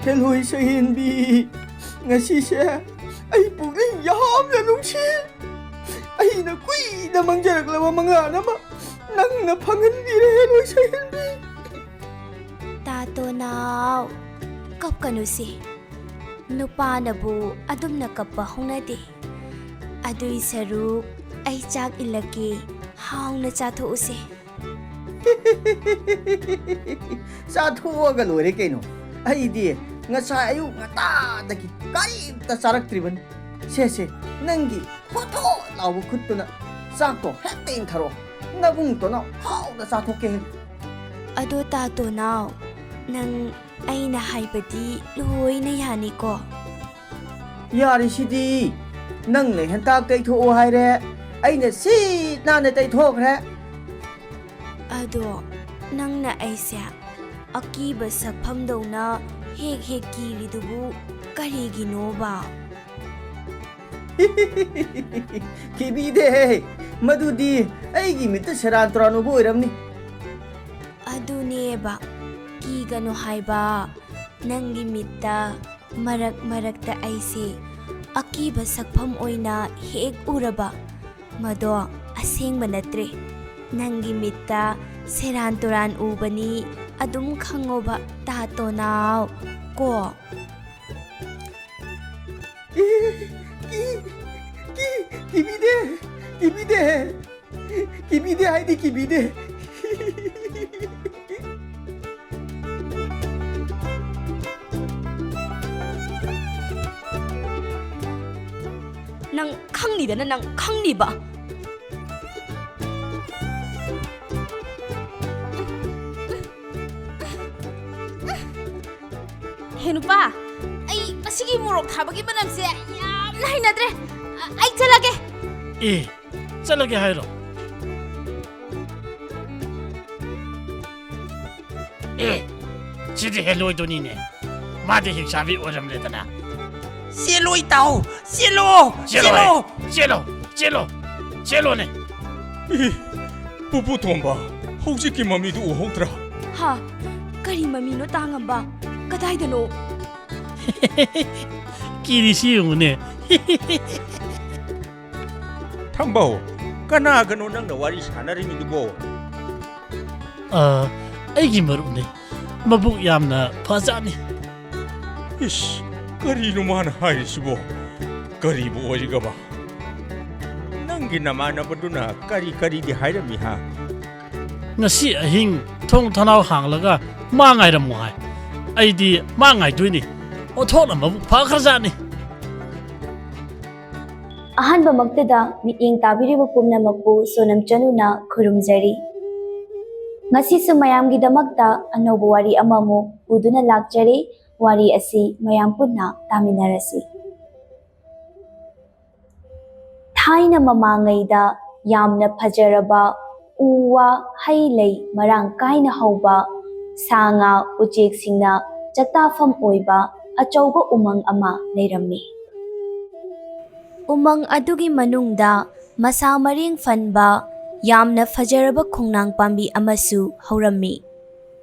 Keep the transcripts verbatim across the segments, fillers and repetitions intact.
ꯍꯦꯂꯣꯏ ꯁꯛꯍꯦꯟꯕꯤ, ꯉꯁꯤꯁꯦ ꯑꯩ ꯄꯨꯛꯅꯤꯡ ꯌꯥꯝꯅ ꯅꯨꯡꯁꯤ꯫ ꯑꯩꯅ ꯀꯨꯏꯅ ꯃꯪꯖꯔꯛꯂꯕ ꯃꯪꯂꯥꯟ ꯑꯃ ꯅꯪꯅ ꯐꯪꯍꯟꯕꯤꯔꯦ, ꯍꯦꯂꯣꯏ ꯁꯛꯍꯦꯟꯕꯤ꯫ ꯇꯥꯇꯣ ꯅꯥꯎ, ꯀꯞꯀꯅꯨꯁꯦ꯫ ꯅꯨꯄꯥꯅꯕꯨ ꯑꯗꯨꯝꯅ ꯀꯞꯄ ꯍꯧꯅꯗꯦ꯫ ꯑꯗꯨꯏ ꯁꯔꯨꯛ ꯑꯩ ꯆꯥꯛ ꯏꯜꯂꯛꯀꯦ, ꯍꯥꯎꯅ ꯆꯥꯊꯣꯛꯎꯁꯦ꯫ ꯆꯥꯊꯣꯛꯑꯒ ꯂꯣꯏꯔꯦ ꯀꯩꯅꯣ꯫ ꯑꯩꯗꯤ ꯉꯁꯥꯏ ꯑꯌꯨꯛ ꯉꯟꯇꯥꯗꯒꯤ ꯀꯔꯤꯝꯇ ꯆꯥꯔꯛꯇ꯭ꯔꯤꯕꯅꯤ꯫ ꯁꯦ, ꯁꯦ, ꯅꯪꯒꯤ ꯊꯣꯠ ꯊꯣꯠ ꯂꯥꯎꯕ ꯈꯨꯠꯇꯨꯅ ꯆꯥꯛꯇꯣ ꯍꯦꯛꯇ ꯏꯟꯊꯔꯛꯑꯣ꯫ ꯅꯕꯨꯡꯇꯣꯅ ꯍꯥꯎꯅ ꯆꯥꯊꯣꯛꯀꯦ꯫ ꯑꯗꯣ ꯇꯥꯇꯣ ꯅꯥꯎ, ꯅꯪ ꯑꯩꯅ ꯍꯥꯏꯕꯗꯤ ꯂꯣꯏꯅ ꯌꯥꯅꯤꯀꯣ? ꯌꯥꯔꯤꯁꯤꯗꯤ꯫ ꯅꯪꯅ ꯍꯦꯟꯇꯥꯛ ꯇꯩꯊꯣꯛꯑꯣ ꯍꯥꯏꯔꯦ, ꯑꯩꯅ ꯁꯤꯠ ꯅꯥꯟꯅ ꯇꯩꯊꯣꯛꯈ꯭ꯔꯦ꯫ ꯑꯗꯣ ꯅꯪꯅ ꯑꯩꯁꯦ ꯑꯀꯤꯕ ꯁꯛꯐꯝꯗꯧꯅ ꯍꯦꯛ ꯍꯦꯛ ꯀꯤꯔꯤꯗꯨꯕꯨ ꯀꯔꯤꯒꯤꯅꯣꯕ? ꯀꯤꯕꯤꯗꯦꯍꯦ, ꯃꯗꯨꯗꯤ ꯑꯩꯒꯤ ꯃꯤꯠꯇ ꯁꯦꯔꯥꯟ ꯇꯨꯔꯥꯟ ꯎꯕ ꯑꯣꯏꯔꯝꯅꯤ꯫ ꯑꯗꯨꯅꯦꯕ, ꯀꯤꯒꯅꯨ ꯍꯥꯏꯕ꯫ ꯅꯪꯒꯤ ꯃꯤꯠꯇ ꯃꯔꯛ ꯃꯔꯛꯇ ꯑꯩꯁꯦ ꯑꯀꯤꯕ ꯁꯛꯐꯝ ꯑꯣꯏꯅ ꯍꯦꯛ ꯎꯔꯕ, ꯃꯗꯣ ꯑꯁꯦꯡꯕ ꯅꯠꯇ꯭ꯔꯦ꯫ ꯅꯪꯒꯤ ꯃꯤꯠꯇ ꯁꯦꯔꯥꯟ ꯇꯨꯔꯥꯟ ꯎꯕꯅꯤ, ꯑꯗꯨꯝ ꯈꯪꯉꯣꯕ ꯇꯥꯇꯣ ꯅꯥꯎ ꯀꯣ꯫ ꯀꯤ-, ꯀꯤ-, ꯀꯤ-, ꯀꯤꯕꯤꯗꯦ, ꯀꯤꯕꯤꯗꯦ, ꯀꯤꯕꯤꯗꯦ ꯍꯥꯏꯗꯤ ꯀꯤꯕꯤꯗꯦ꯫ ꯅꯪ ꯈꯪꯅꯤꯗꯅ, ꯅꯪ ꯈꯪꯅꯤꯕ꯫ ꯍꯦ ꯅꯨꯄꯥ, ꯑꯩ ꯃꯁꯤꯒꯤ ꯃꯣꯔꯣꯛ ꯊꯥꯕꯒꯤ ꯃꯅꯝꯁꯦ ꯌꯥꯝꯅ ꯍꯩꯅꯗ꯭ꯔꯦ꯫ ꯑ-, ꯑꯩ ꯆꯠꯂꯒꯦ꯫ ꯑꯦ, ꯆꯠꯂꯒꯦ ꯍꯥꯏꯔꯣ? ꯑꯦ, ꯁꯤꯗꯤ ꯍꯦꯂꯣꯏꯗꯨꯅꯤꯅꯦ꯫ ꯃꯥꯗꯤ ꯍꯤꯡꯆꯥꯕꯤ ꯑꯣꯏꯔꯝꯂꯦꯗꯅ꯫ ꯆꯦꯜꯂꯣ ꯏꯇꯥꯎ, ꯆꯦꯜꯂꯣ, ꯆꯦꯜꯂꯣ, ꯆꯦꯜꯂꯣ꯫ ꯆꯦꯜꯂꯣ, ꯆꯦꯜꯂꯣ, ꯆꯦꯜꯂꯣꯅꯦ꯫ ꯏ, ꯄꯨꯄꯨ ꯇꯣꯝꯕ, ꯍꯧꯖꯤꯛꯀꯤ ꯃꯃꯤꯗꯨ ꯎꯍꯧꯗ꯭ꯔꯥ? ꯍꯥ? ꯀꯔꯤ ꯃꯃꯤꯅꯣ ꯇꯥꯉꯝꯕ? ꯀꯗꯥꯏꯗꯅꯣ? ꯀꯤꯔꯤꯁꯤ ꯌꯦꯡꯉꯨꯅꯦ꯫ ꯊꯝꯕꯧ, ꯀꯅꯥꯒꯅꯣ ꯅꯪꯅ ꯋꯥꯔꯤ ꯁꯥꯟꯅꯔꯤꯃꯤꯗꯨꯕꯣ? ꯑ, ꯑꯩꯒꯤ ꯃꯔꯨꯞꯅꯤ꯫ ꯃꯕꯨꯛ ꯌꯥꯝꯅ ꯐꯖꯥꯠꯅꯤ꯫ ꯏꯁ, ꯀꯔꯤꯅꯣ ꯃꯥꯅ ꯍꯥꯏꯔꯤꯁꯤꯕꯣ? ꯀꯔꯤꯕꯨ ꯑꯣꯏꯔꯤꯒꯕ? ꯅꯪꯒꯤ ꯅꯃꯥꯟꯅꯕꯗꯨꯅ ꯀꯔꯤ ꯀꯔꯤꯗꯤ ꯍꯥꯏꯔꯝꯃꯤ ꯍꯥ? ꯉꯁꯤ ꯑꯍꯤꯡ ꯊꯣꯡ ꯊꯅꯥꯎ ꯍꯥꯡꯂꯒ ꯃꯥ ꯉꯥꯏꯔꯝꯃꯨ ꯍꯥꯏ꯫ ꯑꯩꯗꯤ ꯃꯥ ꯉꯥꯏꯗꯣꯏꯅꯤ꯫ ꯑꯣꯟꯊꯣꯛꯅ ꯃꯕꯨꯛ ꯐꯈ꯭ꯔꯖꯥꯠꯅꯤ꯫ ꯑꯍꯥꯟꯕꯃꯛꯇꯗ ꯃꯤꯠꯌꯦꯡ ꯇꯥꯕꯤꯔꯤꯕ ꯄꯨꯝꯅꯃꯛꯄꯨ ꯁꯣꯅꯝ ꯆꯅꯨꯅ ꯈꯨꯔꯨꯝꯖꯔꯤ꯫ ꯉꯁꯤꯁꯨ ꯃꯌꯥꯝꯒꯤꯗꯃꯛꯇ ꯑꯅꯧꯕ ꯋꯥꯔꯤ ꯑꯃꯃꯨꯛ ꯄꯨꯗꯨꯅ ꯂꯥꯛꯆꯔꯤ꯫ ꯋꯥꯔꯤ ꯑꯁꯤ ꯃꯌꯥꯝ ꯄꯨꯟꯅ ꯇꯥꯃꯤꯟꯅꯔꯁꯤ꯫ ꯊꯥꯏꯅ ꯃꯃꯥꯡꯉꯩꯗ ꯌꯥꯝꯅ ꯐꯖꯔꯕ ꯎ ꯋꯥ ꯍꯩ ꯂꯩ ꯃꯔꯥꯡ ꯀꯥꯏꯅ ꯍꯧꯕ, ꯁꯥ ꯉꯥ ꯎꯆꯦꯛꯁꯤꯡꯅ ꯆꯥꯛꯇꯥꯐꯝ ꯑꯣꯏꯕ ꯑꯆꯧꯕ ꯎꯃꯪ ꯑꯃ ꯂꯩꯔꯝꯃꯤ꯫ ꯎꯃꯪ ꯑꯗꯨꯒꯤ ꯃꯅꯨꯡꯗ ꯃꯁꯥ ꯃꯔꯦꯡ ꯐꯟꯕ ꯌꯥꯝꯅ ꯐꯖꯔꯕ ꯈꯣꯡꯅꯥꯡ ꯄꯥꯝꯕꯤ ꯑꯃꯁꯨ ꯍꯧꯔꯝꯃꯤ꯫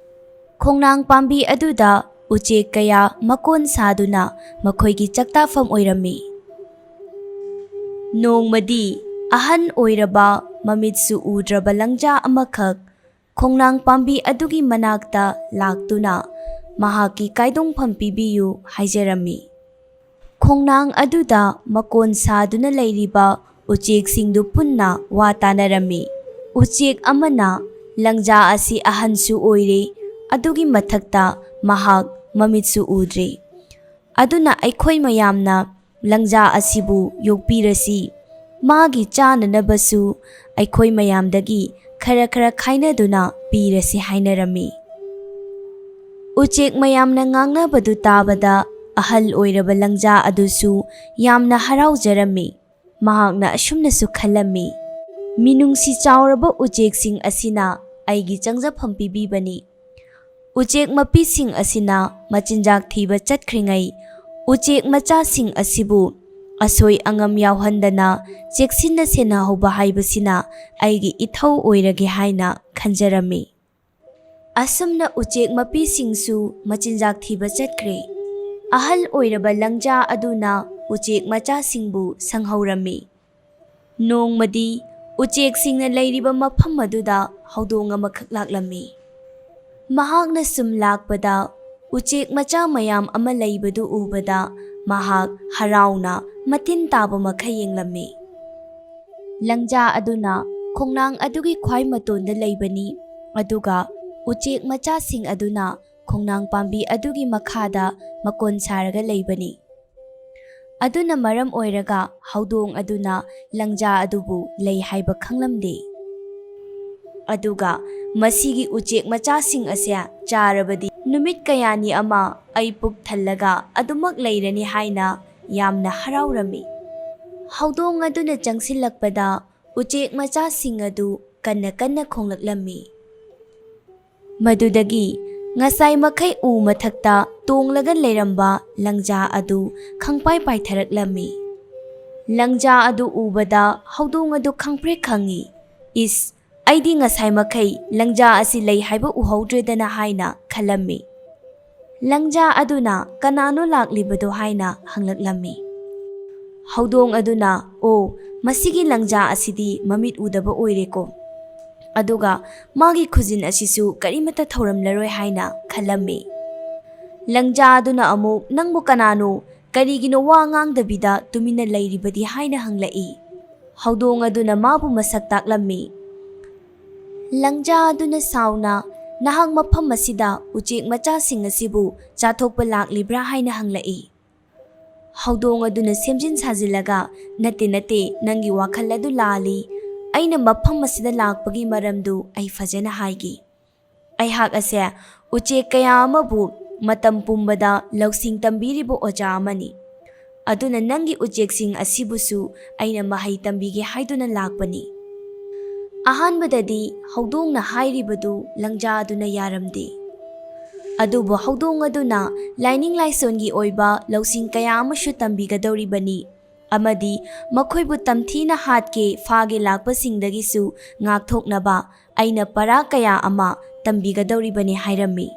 ꯈꯣꯡꯅꯥꯡ ꯄꯥꯝꯕꯤ ꯑꯗꯨꯗ ꯎꯆꯦꯛ ꯀꯌꯥ ꯃꯀꯣꯟ ꯁꯥꯗꯨꯅ ꯃꯈꯣꯏꯒꯤ ꯆꯥꯛꯇꯥꯐꯝ ꯑꯣꯏꯔꯝꯃꯤ꯫ ꯅꯣꯡꯃꯗꯤ ꯑꯍꯟ ꯑꯣꯏꯔꯕ ꯃꯃꯤꯠꯁꯨ ꯎꯗ꯭ꯔꯕ ꯂꯪꯖꯥ ꯑꯃꯈꯛ ꯈꯣꯡꯅꯥꯡ ꯄꯥꯝꯕꯤ ꯑꯗꯨꯒꯤ ꯃꯅꯥꯛꯇ ꯂꯥꯛꯇꯨꯅ ꯃꯍꯥꯛꯀꯤ ꯀꯥꯏꯗꯣꯡꯐꯝ ꯄꯤꯕꯤꯌꯨ ꯍꯥꯏꯖꯔꯝꯃꯤ꯫ ꯈꯣꯡꯅꯥꯡ ꯑꯗꯨꯗ ꯃꯀꯣꯟ ꯁꯥꯗꯨꯅ ꯂꯩꯔꯤꯕ ꯎꯆꯦꯛꯁꯤꯡꯗꯨ ꯄꯨꯟꯅ ꯋꯥ ꯇꯥꯅꯔꯝꯃꯤ꯫ ꯎꯆꯦꯛ ꯑꯃꯅ, "ꯂꯪꯖꯥ ꯑꯁꯤ ꯑꯍꯟꯁꯨ ꯑꯣꯏꯔꯦ, ꯑꯗꯨꯒꯤ ꯃꯊꯛꯇ ꯃꯍꯥꯛ ꯃꯃꯤꯠꯁꯨ ꯎꯗ꯭ꯔꯦ꯫ ꯑꯗꯨꯅ ꯑꯩꯈꯣꯏ ꯃꯌꯥꯝꯅ ꯂꯪꯖꯥ ꯑꯁꯤꯕꯨ ꯌꯣꯛꯄꯤꯔꯁꯤ꯫ ꯃꯥꯒꯤ ꯆꯥꯅꯅꯕꯁꯨ ꯑꯩꯈꯣꯏ ꯃꯌꯥꯝꯗꯒꯤ ꯈꯔ ꯈꯔ ꯈꯥꯏꯅꯗꯨꯅ ꯄꯤꯔꯁꯤ" ꯍꯥꯏꯅꯔꯝꯃꯤ꯫ ꯎꯆꯦꯛ ꯃꯌꯥꯝꯅ ꯉꯥꯡꯅꯕꯗꯨ ꯇꯥꯕꯗ ꯑꯍꯜ ꯑꯣꯏꯔꯕ ꯂꯪꯖꯥ ꯑꯗꯨꯁꯨ ꯌꯥꯝꯅ ꯍꯔꯥꯎꯖꯔꯝꯃꯤ꯫ ꯃꯍꯥꯛꯅ ꯑꯁꯨꯝꯅꯁꯨ ꯈꯜꯂꯝꯃꯤ, "ꯃꯤꯅꯨꯡꯁꯤ ꯆꯥꯎꯔꯕ ꯎꯆꯦꯛꯁꯤꯡ ꯑꯁꯤꯅ ꯑꯩꯒꯤ ꯆꯪꯖꯐꯝ ꯄꯤꯕꯤꯕꯅꯤ꯫ ꯎꯆꯦꯛ ꯃꯄꯤꯁꯤꯡ ꯑꯁꯤꯅ ꯃꯆꯤꯟꯖꯥꯛ ꯊꯤꯕ ꯆꯠꯈ꯭ꯔꯤꯉꯩ ꯎꯆꯦꯛ ꯃꯆꯥꯁꯤꯡ ꯑꯁꯤꯕꯨ ꯑꯁꯣꯏ ꯑꯉꯥꯝ ꯌꯥꯎꯍꯟꯗꯅ ꯆꯦꯛꯁꯤꯟꯅ ꯁꯦꯟꯅꯍꯧꯕ ꯍꯥꯏꯕꯁꯤꯅ ꯑꯩꯒꯤ ꯏꯊꯧ ꯑꯣꯏꯔꯒꯦ" ꯍꯥꯏꯅ ꯈꯟꯖꯔꯝꯃꯤ꯫ ꯑꯁꯨꯝꯅ ꯎꯆꯦꯛ ꯃꯄꯤꯁꯤꯡꯁꯨ ꯃꯆꯤꯟꯖꯥꯛ ꯊꯤꯕ ꯆꯠꯈ꯭ꯔꯦ꯫ ꯑꯍꯜ ꯑꯣꯏꯔꯕ ꯂꯪꯖꯥ ꯑꯗꯨꯅ ꯎꯆꯦꯛ ꯃꯆꯥꯁꯤꯡꯕꯨ ꯁꯪꯍꯧꯔꯝꯃꯤ꯫ ꯅꯣꯡꯃꯗꯤ ꯎꯆꯦꯛꯁꯤꯡꯅ ꯂꯩꯔꯤꯕ ꯃꯐꯝ ꯑꯗꯨꯗ ꯍꯧꯗꯣꯡ ꯑꯃꯈꯛ ꯂꯥꯛꯂꯝꯃꯤ꯫ ꯃꯍꯥꯛꯅ ꯁꯨꯝ ꯂꯥꯛꯄꯗ ꯎꯆꯦꯛ ꯃꯆꯥ ꯃꯌꯥꯝ ꯑꯃ ꯂꯩꯕꯗꯨ ꯎꯕꯗ ꯃꯍꯥꯛ ꯍꯔꯥꯎꯅ ꯃꯇꯤꯟ ꯇꯥꯕ ꯃꯈꯩ ꯌꯦꯡꯂꯝꯃꯤ꯫ ꯂꯪꯖꯥ ꯑꯗꯨꯅ ꯈꯣꯡꯅꯥꯡ ꯑꯗꯨꯒꯤ ꯈ꯭ꯋꯥꯏ ꯃꯇꯣꯟꯗ ꯂꯩꯕꯅꯤ, ꯑꯗꯨꯒ ꯎꯆꯦꯛ ꯃꯆꯥꯁꯤꯡ ꯑꯗꯨꯅ ꯈꯣꯡꯅꯥꯡ ꯄꯥꯝꯕꯤ ꯑꯗꯨꯒꯤ ꯃꯈꯥꯗ ꯃꯀꯣꯟ ꯁꯥꯔꯒ ꯂꯩꯕꯅꯤ꯫ ꯑꯗꯨꯅ ꯃꯔꯝ ꯑꯣꯏꯔꯒ ꯍꯧꯗꯣꯡ ꯑꯗꯨꯅ ꯂꯪꯖꯥ ꯑꯗꯨꯕꯨ ꯂꯩ ꯍꯥꯏꯕ ꯈꯪꯂꯝꯗꯦ꯫ ꯑꯗꯨꯒ ꯃꯁꯤꯒꯤ ꯎꯆꯦꯛ ꯃꯆꯥꯁꯤꯡ ꯑꯁꯦ ꯆꯥꯔꯕꯗꯤ ꯅꯨꯃꯤꯠ ꯀꯌꯥꯅꯤ ꯑꯃ ꯑꯩ ꯄꯨꯛ ꯊꯜꯂꯒ ꯑꯗꯨꯃꯛ ꯂꯩꯔꯅꯤ ꯍꯥꯏꯅ ꯌꯥꯝꯅ ꯍꯔꯥꯎꯔꯝꯃꯤ꯫ ꯍꯧꯗꯣꯡ ꯑꯗꯨꯅ ꯆꯪꯁꯤꯜꯂꯛꯄꯗ ꯎꯆꯦꯛ ꯃꯆꯥꯁꯤꯡ ꯑꯗꯨ ꯀꯟꯅ ꯀꯟꯅ ꯈꯣꯡꯂꯛꯂꯝꯃꯤ꯫ ꯃꯗꯨꯗꯒꯤ ꯉꯁꯥꯏ ꯃꯈꯩ ꯎ ꯃꯊꯛꯇ ꯇꯣꯡꯂꯒ ꯂꯩꯔꯝꯕ ꯂꯪꯖꯥ ꯑꯗꯨ ꯈꯪꯄꯥꯏ ꯄꯥꯏꯊꯔꯛꯂꯝꯃꯤ꯫ ꯂꯪꯖꯥ ꯑꯗꯨ ꯎꯕꯗ ꯍꯧꯗꯣꯡ ꯑꯗꯨ ꯈꯪꯄ꯭ꯔꯦꯛ ꯈꯪꯉꯤ꯫ "ꯏꯁ, ꯑꯩꯗꯤ ꯉꯁꯥꯏ ꯃꯈꯩ ꯂꯪꯖꯥ ꯑꯁꯤ ꯂꯩ ꯍꯥꯏꯕ ꯎꯍꯧꯗ꯭ꯔꯦꯗꯅ" ꯍꯥꯏꯅ ꯈꯜꯂꯝꯃꯤ꯫ ꯂꯪꯖꯥ ꯑꯗꯨꯅ "ꯀꯅꯥꯅꯣ ꯂꯥꯛꯂꯤꯕꯗꯣ?" ꯍꯥꯏꯅ ꯍꯪꯂꯛꯂꯝꯃꯤ꯫ ꯍꯧꯗꯣꯡ ꯑꯗꯨꯅ, "ꯑꯣ, ꯃꯁꯤꯒꯤ ꯂꯪꯖꯥ ꯑꯁꯤꯗꯤ ꯃꯃꯤꯠ ꯎꯗꯕ ꯑꯣꯏꯔꯦꯀꯣ꯫ ꯑꯗꯨꯒ ꯃꯥꯒꯤ ꯈꯨꯖꯤꯟ ꯑꯁꯤꯁꯨ ꯀꯔꯤꯃꯠꯇ ꯊꯧꯔꯝꯂꯔꯣꯏ" ꯍꯥꯏꯅ ꯈꯜꯂꯝꯃꯤ꯫ ꯂꯪꯖꯥ ꯑꯗꯨꯅ ꯑꯃꯨꯛ, "ꯅꯪꯕꯨ ꯀꯅꯥꯅꯣ? ꯀꯔꯤꯒꯤꯅꯣ ꯋꯥ ꯉꯥꯡꯗꯕꯤꯗ ꯇꯨꯃꯤꯟꯅ ꯂꯩꯔꯤꯕꯗꯤ?" ꯍꯥꯏꯅ ꯍꯪꯂꯛꯏ꯫ ꯍꯧꯗꯣꯡ ꯑꯗꯨꯅ ꯃꯥꯕꯨ ꯃꯁꯛ ꯇꯥꯛꯂꯝꯃꯤ꯫ ꯂꯪꯖꯥ ꯑꯗꯨꯅ ꯁꯥꯎꯅ, "ꯅꯍꯥꯛ ꯃꯐꯝ ꯑꯁꯤꯗ ꯎꯆꯦꯛ ꯃꯆꯥꯁꯤꯡ ꯑꯁꯤꯕꯨ ꯆꯥꯊꯣꯛꯄ ꯂꯥꯛꯂꯤꯕ꯭ꯔꯥ?" ꯍꯥꯏꯅ ꯍꯪꯂꯛꯏ꯫ ꯍꯧꯗꯣꯡ ꯑꯗꯨꯅ ꯁꯦꯝꯖꯤꯟ ꯁꯥꯖꯤꯜꯂꯒ, "ꯅꯠꯇꯦ, ꯅꯠꯇꯦ, ꯅꯪꯒꯤ ꯋꯥꯈꯜ ꯑꯗꯨ ꯂꯥꯜꯂꯤ꯫ ꯑꯩꯅ ꯃꯐꯝ ꯑꯁꯤꯗ ꯂꯥꯛꯄꯒꯤ ꯃꯔꯝꯗꯨ ꯑꯩ ꯐꯖꯅ ꯍꯥꯏꯒꯦ꯫ ꯑꯩꯍꯥꯛ ꯑꯁꯦ ꯎꯆꯦꯛ ꯀꯌꯥ ꯑꯃꯕꯨ ꯃꯇꯝ ꯄꯨꯝꯕꯗ ꯂꯧꯁꯤꯡ ꯇꯝꯕꯤꯔꯤꯕ ꯑꯣꯖꯥ ꯑꯃꯅꯤ꯫ ꯑꯗꯨꯅ ꯅꯪꯒꯤ ꯎꯆꯦꯛꯁꯤꯡ ꯑꯁꯤꯕꯨꯁꯨ ꯑꯩꯅ ꯃꯍꯩ ꯇꯝꯕꯤꯒꯦ ꯍꯥꯏꯗꯨꯅ ꯂꯥꯛꯄꯅꯤ꯫" ꯑꯍꯥꯟꯕꯗꯗꯤ ꯍꯧꯗꯣꯡꯅ ꯍꯥꯏꯔꯤꯕꯗꯨ ꯂꯪꯖꯥ ꯑꯗꯨꯅ ꯌꯥꯔꯝꯗꯦ꯫ ꯑꯗꯨꯕꯨ ꯍꯧꯗꯣꯡ ꯑꯗꯨꯅ ꯂꯥꯏꯅꯤꯡ ꯂꯥꯏꯁꯣꯟꯒꯤ ꯑꯣꯏꯕ ꯂꯧꯁꯤꯡ ꯀꯌꯥ ꯑꯃꯁꯨ ꯇꯝꯕꯤꯒꯗꯧꯔꯤꯕꯅꯤ ꯑꯃꯗꯤ ꯃꯈꯣꯏꯕꯨ ꯇꯝꯊꯤꯅ ꯍꯥꯠꯀꯦ ꯐꯥꯒꯦ ꯂꯥꯛꯄꯁꯤꯡꯗꯒꯤꯁꯨ ꯉꯥꯛꯊꯣꯛꯅꯕ ꯑꯩꯅ ꯄꯔꯥ ꯀꯌꯥ ꯑꯃ ꯇꯝꯕꯤꯒꯗꯧꯔꯤꯕꯅꯤ ꯍꯥꯏꯔꯝꯃꯤ꯫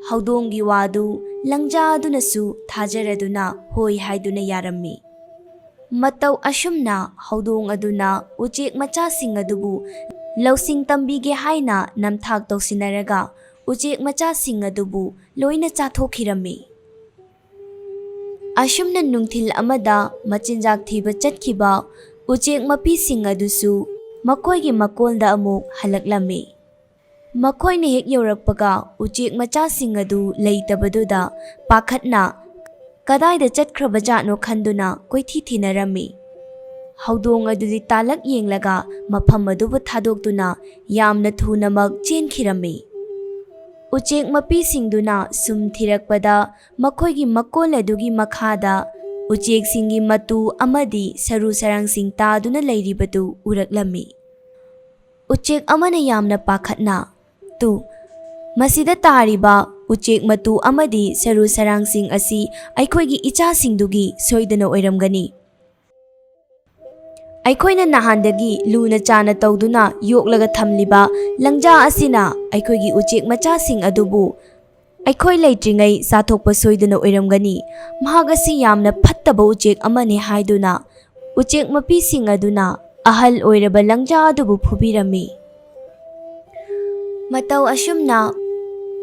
ꯍꯧꯗꯣꯡꯒꯤ ꯋꯥꯗꯨ ꯂꯪꯖꯥ ꯑꯗꯨꯅꯁꯨ ꯊꯥꯖꯔꯗꯨꯅ ꯍꯣꯏ ꯍꯥꯏꯗꯨꯅ ꯌꯥꯔꯝꯃꯤ꯫ ꯃꯇꯧ ꯑꯁꯨꯝꯅ ꯍꯧꯗꯣꯡ ꯑꯗꯨꯅ ꯎꯆꯦꯛ ꯃꯆꯥꯁꯤꯡ ꯑꯗꯨꯕꯨ ꯂꯧꯁꯤꯡ ꯇꯝꯕꯤꯒꯦ ꯍꯥꯏꯅ ꯅꯝꯊꯥꯛ ꯇꯧꯁꯤꯟꯅꯔꯒ ꯎꯆꯦꯛ ꯃꯆꯥꯁꯤꯡ ꯑꯗꯨꯕꯨ ꯂꯣꯏꯅ ꯆꯥꯊꯣꯛꯈꯤꯔꯝꯃꯤ꯫ ꯑꯁꯨꯝꯅ ꯅꯨꯡꯊꯤꯜ ꯑꯃꯗ ꯃꯆꯤꯟꯖꯥꯛ ꯊꯤꯕ ꯆꯠꯈꯤꯕ ꯎꯆꯦꯛ ꯃꯄꯤꯁꯤꯡ ꯑꯗꯨꯁꯨ ꯃꯈꯣꯏꯒꯤ ꯃꯀꯣꯜꯗ ꯑꯃꯨꯛ ꯍꯜꯂꯛꯂꯝꯃꯤ꯫ ꯃꯈꯣꯏꯅ ꯍꯦꯛ ꯌꯧꯔꯛꯄꯒ ꯎꯆꯦꯛ ꯃꯆꯥꯁꯤꯡ ꯑꯗꯨ ꯂꯩꯇꯕꯗꯨꯗ ꯄꯥꯈꯠꯅ ꯀꯗꯥꯏꯗ ꯆꯠꯈ꯭ꯔꯕꯖꯥꯠꯅꯣ ꯈꯟꯗꯨꯅ ꯀꯣꯏꯊꯤ ꯊꯤꯅꯔꯝꯃꯤ꯫ ꯍꯧꯗꯣꯡ ꯑꯗꯨꯗꯤ ꯇꯥꯂꯛ ꯌꯦꯡꯂꯒ ꯃꯐꯝ ꯑꯗꯨꯕꯨ ꯊꯥꯗꯣꯛꯇꯨꯅ ꯌꯥꯝꯅ ꯊꯨꯅꯃꯛ ꯆꯦꯟꯈꯤꯔꯝꯃꯤ꯫ ꯎꯆꯦꯛ ꯃꯄꯤꯁꯤꯡꯗꯨꯅ ꯁꯨꯝ ꯊꯤꯔꯛꯄꯗ ꯃꯈꯣꯏꯒꯤ ꯃꯀꯣꯜ ꯑꯗꯨꯒꯤ ꯃꯈꯥꯗ ꯎꯆꯦꯛꯁꯤꯡꯒꯤ ꯃꯇꯨ ꯑꯃꯗꯤ ꯁꯔꯨ ꯁꯔꯥꯡꯁꯤꯡ ꯇꯥꯗꯨꯅ ꯂꯩꯔꯤꯕꯗꯨ ꯎꯔꯛꯂꯝꯃꯤ꯫ ꯎꯆꯦꯛ ꯑꯃꯅ ꯌꯥꯝꯅ ꯄꯥꯈꯠꯅ, "ꯇꯨ, ꯃꯁꯤꯗ ꯇꯥꯔꯤꯕ ꯎꯆꯦꯛ ꯃꯇꯨ ꯑꯃꯗꯤ ꯁꯔꯨ ꯁꯔꯥꯡꯁꯤꯡ ꯑꯁꯤ ꯑꯩꯈꯣꯏꯒꯤ ꯏꯆꯥꯁꯤꯡꯗꯨꯒꯤ ꯁꯣꯏꯗꯅ ꯑꯣꯏꯔꯝꯒꯅꯤ꯫ ꯑꯩꯈꯣꯏꯅ ꯅꯍꯥꯟꯗꯒꯤ ꯂꯨꯅ ꯆꯥꯅ ꯇꯧꯗꯨꯅ ꯌꯣꯛꯂꯒ ꯊꯝꯂꯤꯕ ꯂꯪꯖꯥ ꯑꯁꯤꯅ ꯑꯩꯈꯣꯏꯒꯤ ꯎꯆꯦꯛ ꯃꯆꯥꯁꯤꯡ ꯑꯗꯨꯕꯨ ꯑꯩꯈꯣꯏ ꯂꯩꯇ꯭ꯔꯤꯉꯩ ꯆꯥꯊꯣꯛꯄ ꯁꯣꯏꯗꯅ ꯑꯣꯏꯔꯝꯒꯅꯤ꯫ ꯃꯍꯥꯛ ꯑꯁꯤ ꯌꯥꯝꯅ ꯐꯠꯇꯕ ꯎꯆꯦꯛ ꯑꯃꯅꯤ" ꯍꯥꯏꯗꯨꯅ ꯎꯆꯦꯛ ꯃꯄꯤꯁꯤꯡ ꯑꯗꯨꯅ ꯑꯍꯜ ꯑꯣꯏꯔꯕ ꯂꯪꯖꯥ ꯑꯗꯨꯕꯨ ꯐꯨꯕꯤꯔꯝꯃꯤ꯫ ꯃꯇꯧ ꯑꯁꯨꯝꯅ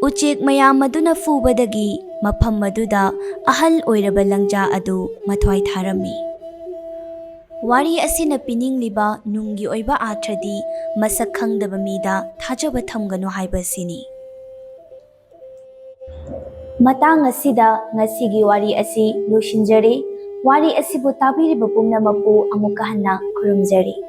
ꯎꯆꯦꯛ ꯃꯌꯥꯝ ꯑꯗꯨꯅ ꯐꯨꯕꯗꯒꯤ ꯃꯐꯝ ꯑꯗꯨꯗ ꯑꯍꯜ ꯑꯣꯏꯔꯕ ꯂꯪꯖꯥ ꯑꯗꯨ ꯃꯊ꯭ꯋꯥꯏ ꯊꯥꯔꯝꯃꯤ꯫ ꯋꯥꯔꯤ ꯑꯁꯤꯅ ꯄꯤꯅꯤꯡꯂꯤꯕ ꯅꯨꯡꯒꯤ ꯑꯣꯏꯕ ꯑꯥꯔꯊꯗꯤ ꯃꯁꯛ ꯈꯪꯗꯕ ꯃꯤꯗ ꯊꯥꯖꯕ ꯊꯝꯒꯅꯨ ꯍꯥꯏꯕ ꯑꯁꯤꯅꯤ꯫ ꯃꯇꯥꯡ ꯑꯁꯤꯗ ꯉꯁꯤꯒꯤ ꯋꯥꯔꯤ ꯑꯁꯤ ꯂꯣꯏꯁꯤꯟꯖꯔꯦ꯫ ꯋꯥꯔꯤ ꯑꯁꯤꯕꯨ ꯇꯥꯕꯤꯔꯤꯕ ꯄꯨꯝꯅꯃꯛꯄꯨ ꯑꯃꯨꯛꯀ ꯍꯟꯅ ꯈꯨꯔꯨꯝꯖꯔꯤ꯫